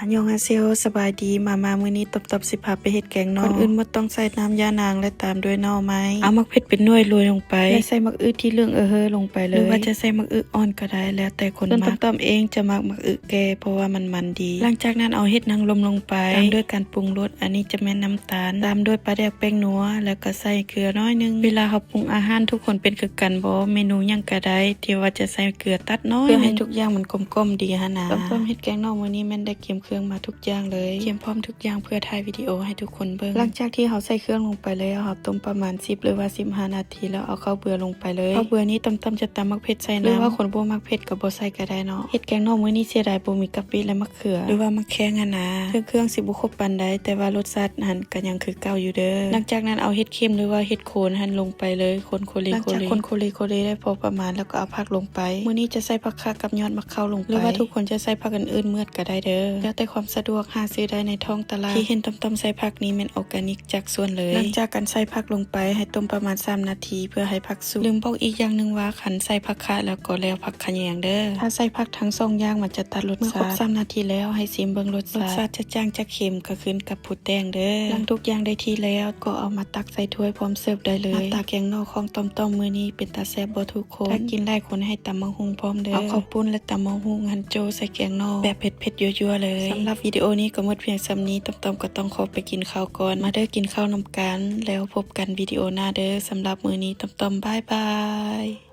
ອັນຍອງອາເຊໂອ ສະບາຍດີ ມາ ມາ ມື້ນີ້ຕ້ອມໆຊິພາໄປເຮັດແກງໜໍ່. ກ່ອນອື່ນໝົດຕ້ອງໃສ່ນ້ຳຢານາງ ແລະ ຕາມດ້ວຍໜໍ່ໄມ້. ເອົາໝາກເຜັດເປັນໜ່ວຍໂລຍລົງໄປ ແລະ ໃສ່ໝາກອຶທີ່ເຫຼືອງເອີເຮີລົງໄປເລີຍ ຫຼືວ່າຈະໃສ່ໝາກອຶອ່ອນກໍໄດ້ ແລ້ວແຕ່ຄົນມັກ. ສ່ວນຕ້ອມໆເອງຈະມັກໝາກອຶແກ່ ເພາະວ່າມັນມັນດີ. ຫຼັງຈາກນັ້ນເອົາເຫັດນາງລົມລົງໄປ ຕາມດ້ວຍການປຸງລົດ ອັນນີ້ຈະແມ່ນນ້ຳຕານ ຕາມດ້ວຍປາແດກ ແປ້ງນົວ ແລ້ວກໍໃສ່ເກືອໜ້ອຍໜຶ່ງ. ເວລາເຮົາປຸງອາຫານທຸກຄົນເປັນຄືກັນບໍ່? ເມນູຫຍັງກໍໄດ້ ທີ່ວ່າຈະໃສ່ເກືອຕັດໜ້ອຍໜຶ່ງ ເພື່ອໃຫ້ທຸກຢ່າງມັນກົມກ່ອມດີຫັ້ນນາ. ຕ້ອມໆເຮັດແກງໜໍ່ມື້ນີ້ແມ່ນໄດ້ກຽມເຄື່ອງມາທຸກຢ່າງເລີຍ ກຽມພ້ອມທຸກຢ່າງເພື່ອຖ່າຍວິດີໂອໃຫ້ທຸກຄົນເບິ່ງ. ຫຼັງຈາກທີ່ເຮົາໃສ່ເຄື່ອງລົງໄປແລ້ວ ເຮົາຕົ້ມປະມານສິບ ຫຼືວ່າສິບຫ້ານາທີ ແລ້ວເອົາເຂົ້າເບືອລົງໄປເລີຍ. ເຂົ້າເບືອນີ້ຕ້ອມໆຈະຕຳໝາກເຜັດໃສ່ນຳ ຫຼືວ່າຄົນບໍ່ມັກເຜັດກໍບໍ່ໃສ່ກໍໄດ້ເນາະ. ເຮັດແກງໜໍ່ມື້ນີ້ເສຍດາຍບໍ່ມີກະປິ ແລະ ໝາກ ເຂືອ ຫຼືວ່າໝາກແຂ້ງຫັ້ນນາ. ເຄື່ອງໆຊິບໍ່ຄົບປານໃດ ແຕ່ວ່າລົດຊາດຫັ້ນກໍຍັງຄືເກົ່າຢູ່ເດີ. ຫຼັງຈາກນັ້ນເອົາເຫັດເຂັມ ຫຼືວ່າເຫັດໂຄນຫັ້ນລົງໄປເລີຍ ຄົນໂຄເລ ຫຼັງຈາກຄົນໂຄເລໆໄດ້ພໍປະມານ ແລ້ວກໍເອົາຜັກລົງໄປ. ມື້ນີ້ຈະໃສ່ຜັກຄາກັບຍອດໝາກເຂົ້າລົງໄປ ຫຼືວ່າທຸກຄົນຈະໃສ່ຜັກອື່ນໆເໝືອດກໍໄດ້ເດີ ແລ້ວແຕ່ຄວາມສະດວກ. ຫາຊື້ໄດ້ໃນທ້ອງຕະຫຼາດ. ທີ່ເຫັນຕ້ອມໆໃສ່ຜັກນີ້ແມ່ນອອກການິກຈາກສວນເລີຍ. ຫຼັງຈາກການໃສ່ຜັກລົງໄປ ໃຫ້ຕົ້ມປະມານສາມນາທີ ເພື່ອໃຫ້ຜັກສຸກ. ລືມບອກອີກຢ່າງໜຶ່ງວ່າ ຄັນໃສ່ຜັກຄາແລ້ວກໍແລ້ວ ຜັກຂະແຍງເດີ. ຖ້າໃສ່ຜັກທັງສອງຢ່າງມັນຈະຕັດລົດຊາດ. ເມື່ອຄົບສາມນາທີແລ້ວ ໃຫ້ຊີມເບິ່ງລົດຊາດ ລົດຊາດຈະຈາງຈະເຄັມກໍຂຶ້ນກັບຜູ້ແຕ່ງເດີ. ຫຼັງທຸກຢ່າງໄດ້ທີ່ແລ້ວ ກໍເອົາມາຕັກໃສ່ຖ້ວຍພ້ອມເສີບໄດ້ເລີຍ. ໜ້າຕາແກງໜໍ່ຂອງຕ້ອມໆມື້ນີ້ເປັນຕາແຊບບໍ່ທຸກຄົນ? ຖ້າກິນຫຼາຍຄົນໃຫ້ຕຳໝາກຫຸ່ງພ້ອມເດີ. ເອົາເຂົ້າປຸ້ນ ແລະ ຕຳໝາກຫຸ່ງຫັ້ນໂຈະໃສ່ແກງໜໍ່ແບບເຜັດໆຍົວໆເລີຍ. ສຳລັບວິດີໂອນີ້ກໍໝົດພຽງສ່ຳນີ້ ຕ້ອມໆກໍຕ້ອງຂໍໄປກິນເຂົ້າກ່ອນ. ມາເດີ ກິນເຂົ້ານຳກັນ ແລ້ວພົບກັນວິດີໂອໜ້າເດີ. ສຳລັບມື້ນີ້ຕ້ອມໆ ບາຍບາຍ.